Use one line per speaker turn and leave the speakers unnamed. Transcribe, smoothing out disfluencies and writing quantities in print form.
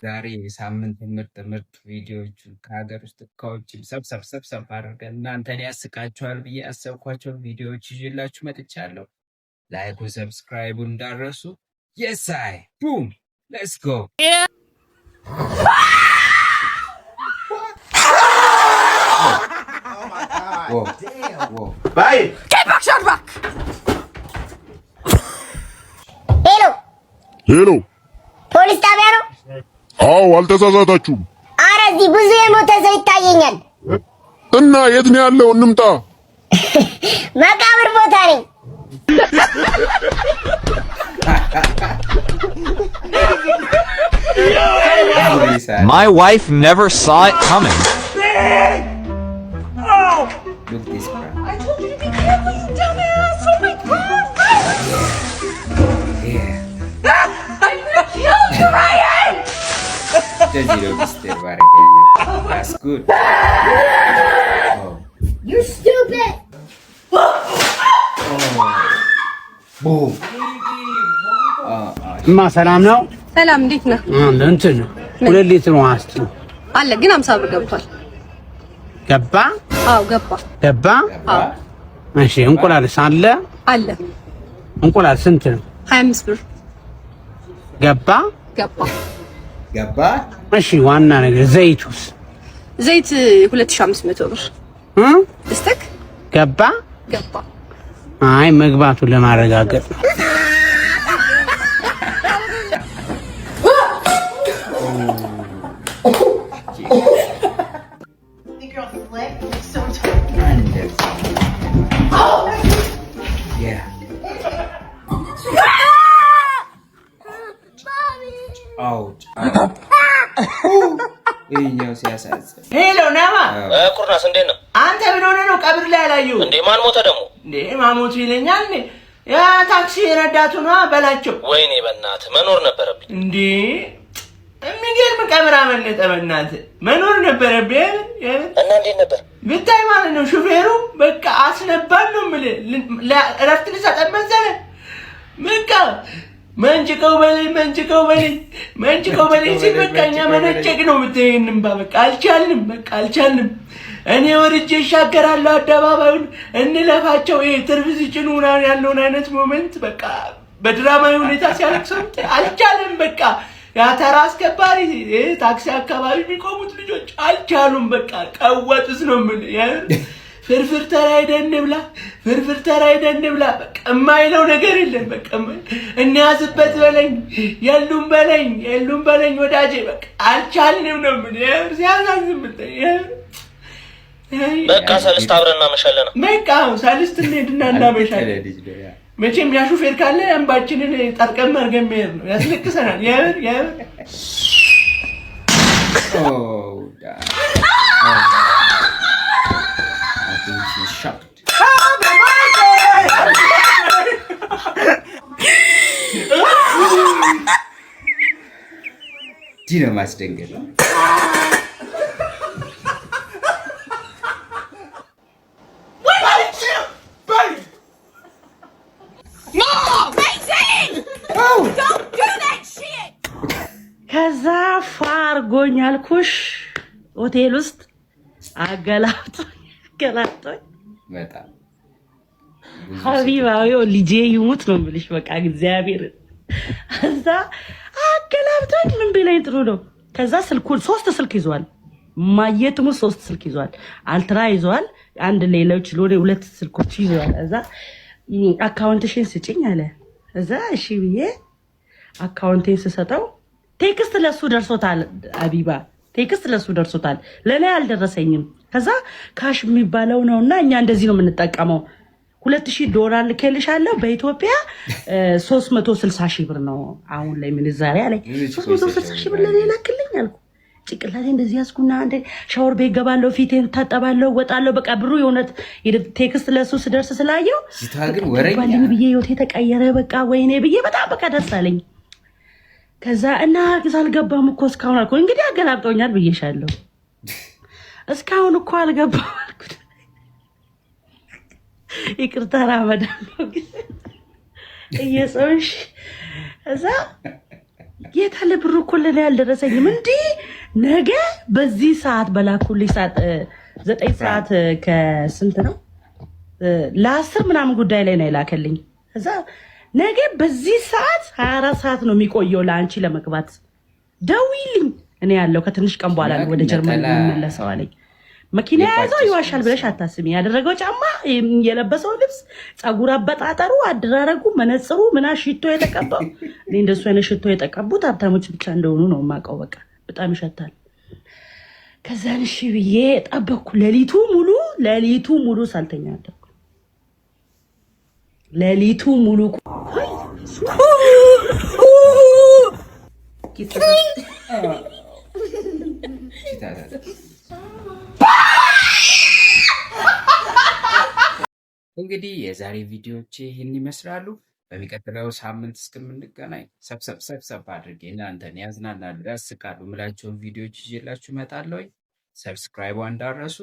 ዛሬ የሳምንት ምርጥ ምርጥ ቪዲዮዎችን ከሀገር ውስጥ ከውጭም ሰብሰብ ሰብሰብ አድርገን እናንተን ያስቃችኋል ብዬ ያሰብኳቸው ቪዲዮዎች ይዤላችሁ መጥቻለሁ። Like ኡ subscribe ኡ እንዳትረሱ። የሳይ boom, let's go.
Bye.
Hello.
Hello.
ፖሊስ ጣቢያ ነው?
አዎ፣ አልተሳሳታችሁም።
አረ እዚህ ብዙ የሞተ ሰው ይታየኛል።
እና የት ነው ያለው? እንምጣ።
መቃብር ቦታ ነኝ።
My wife never saw it coming.
Look this prank.
I told you to be careful, you dumbass! Oh my God!
Yeah.
I'm gonna kill you, Ryan!
እንደዚህ ነው ሚስጥር ማድረግ ያለብህ። That's good. Oh.
You stupid.
Boom.
እማ ሰላም ነው?
ሰላም፣ እንዴት ነህ?
እንትን 2 ሊትር ውሃ እስኪ።
አለ ግን 50 ብር ገብቷል።
ገባ?
አዎ ገባ።
ገባ።
አዎ።
እሺ፣ እንቁላልስ አለ?
አለ።
እንቁላል ስንት ነው?
25 ብር።
ገባ?
ገባ።
ገባ።
እሺ፣ ዋና ነገር ዘይቱስ?
ዘይት 2500 ብር።
እ?
እስተክ
ገባ?
ገባ።
አይ፣ መግባቱን ለማረጋገጥ ነው።
እንደዚህ, yeah. Ouch. ይኸኛው ሲያሳዝን።
Hello ናማ።
ኩርናስ፣ እንዴት ነው?
አንተ ምን ሆነህ ነው ቀብር ላይ ያላየሁ?
እንዴ፣ ማን ሞተ ደግሞ?
እንዴ፣ ማሞቱ ይለኛል እንዴ? ያ ታክሲ ረዳቱ ነዋ በላቸው።
ወይኔ በእናትህ፣ መኖር ነበረብኝ።
እንዴ፣ የሚገርም ቀብር አመለጠ። በእናትህ መኖር ነበረብህ። የምር።
እና እንዴት ነበር?
ብታይ ማለት ነው፣ ሹፌሩ በቃ አስነባን ነው የምልህ። እረፍት ልሰጠን መሰለህ? በቃ መንጭቀው በለኝ፣ መንጭቀው በለኝ፣ መንጭቀው በለኝ ሲል በቃ እኛ መነጨቅ ነው የምትይኝ። እንባ በቃ አልቻልንም፣ በቃ አልቻልንም። እኔ ወርጄ ይሻገራለሁ አደባባዩን እንለፋቸው። ይሄ ትርፍ ሲጭኑ ምናምን ያለውን አይነት moment በቃ በድራማዊ ሁኔታ ሲያለቅሰው አልቻለም። በቃ ያ ተራ አስከባሪ፣ ይሄ ታክሲ አካባቢ የሚቆሙት ልጆች አልቻሉም። በቃ ቀወጡት ነው የምልህ። የምር ፍርፍር ተራ ሄደን እንብላ፣ ፍርፍር ተራ ሄደን እንብላ። በቃ የማይለው ነገር የለም። በቃ እንያዝበት በለኝ፣ የሉም በለኝ፣ የሉም በለኝ ወዳጄ። በቃ አልቻልንም ነው የምልህ። የምር ሲያሳዝን ብታይ የምር።
በቃ ሰልስት አብረን እናመሻለን።
በቃ ሰልስት እንሄድና እናመሻለን።
ልጅ ነው ያ።
መቼም ያ ሹፌር ካለ እንባችንን ጠርቀም አድርገን መሄድ ነው። ያስለቅሰናል። የምር የምር።
Oh, God. Oh. I think she's shocked. እንዲህ ነው ማስደንገጥ።
Don't do that shit!
ከዛ ፋርጎኝ አልኩሽ ሆቴል ውስጥ አገላብጦኝ አገላብጦኝ።
በጣም ብዙ።
ሀቢባዊ ልጄ ይሙት ነው የምልሽ። በቃ እግዚአብሔር እዛ አገላብጦኝ ምን ቢለኝ ጥሩ ነው። ከዛ ስልኩን ሶስት ስልክ ይዟል። ማየትሙ ሶስት ስልክ ይዟል። Ultra ይዟል። አንድ ሌሎች ሎሌ ሁለት ስልኮች ይዟል። እዛ account ሽን ስጭኝ አለ። እዛ እሺ ብዬ account ኤን ስሰጠው text ለሱ ደርሶታል። አቢባ፣ text ለሱ ደርሶታል፣ ለእኔ አልደረሰኝም። ከዛ cash የሚባለው ነው እና እኛ እንደዚህ ነው የምንጠቀመው። 2000 ዶላር ልኬልሻለሁ፣ በኢትዮጵያ 360,000 ብር ነው አሁን ላይ ምንዛሬ አለኝ። 360,000 ብር ለእኔ ላክልኝ አልኩ። ጭንቅላቴ እንደዚህ ያዝኩና አንዴ ሻወር ቤት ገባለሁ፣ ፊቴን ታጠባለሁ፣ ወጣለሁ። በቃ ብሩ የእውነት text ለሱ ስደርስ ስላየው
ልጅቷ ግን ወረኛ
ገባልኝ ብዬ ህይወቴ ተቀየረ። በቃ ወይኔ ብዬ በጣም በቃ ደስ አለኝ። ከዛ እና ሳልገባም እኮ እስካሁን አልኩ። እንግዲህ አገላብጦኛል ብዬሻለሁ። እስካሁን እኮ አልገባም አልኩት። ይቅርታ ራመዳን ነው ግን እየጾምሽ። እዛ የታለ ብሩ እኮ ለእኔ አልደረሰኝም። እንዲህ ነገ በዚህ ሰዓት በላኩልኝ ሰዓት 9 ሰዓት ከስንት ነው ለ10 ምናምን ጉዳይ ላይ ነው የላከልኝ። እዛ ነገ በዚህ ሰዓት 24 ሰዓት ነው የሚቆየው ለአንቺ ለመግባት፣ ደውይልኝ። እኔ ያለው ከትንሽ ቀን በኋላ ነው ወደ ጀርመን
ነጠላ
የምመለሰው አለኝ። መኪና የያዘው ይዋሻል ብለሽ አታስቢ። ያደረገው ጫማ፣ የለበሰው ልብስ፣ ፀጉር አበጣጠሩ፣ አደራረጉ፣ መነጽሩ፣ ምና ሽቶ የተቀባው፣ እኔ እንደሱ አይነት ሽቶ የተቀቡት ሀብታሞች ብቻ እንደሆኑ ነው የማውቀው። በቃ በጣም ይሸታል። ከዛን እሺ ብዬ ጠበቅኩ። ሌሊቱ ሙሉ ሌሊቱ ሙሉ ሳልተኛ አደርኩ። ሌሊቱ ሙሉ።
እንግዲህ የዛሬ ቪዲዮዎቼ ይህን ይመስላሉ። በሚቀጥለው ሳምንት እስከምንገናኝ ሰብሰብ ሰብሰብ አድርጌ እናንተን ያዝናናሉ፣ ያስቃሉ የምላቸውን ቪዲዮዎች ይዤላችሁ እመጣለሁ። Subscribe እንዳትረሱ።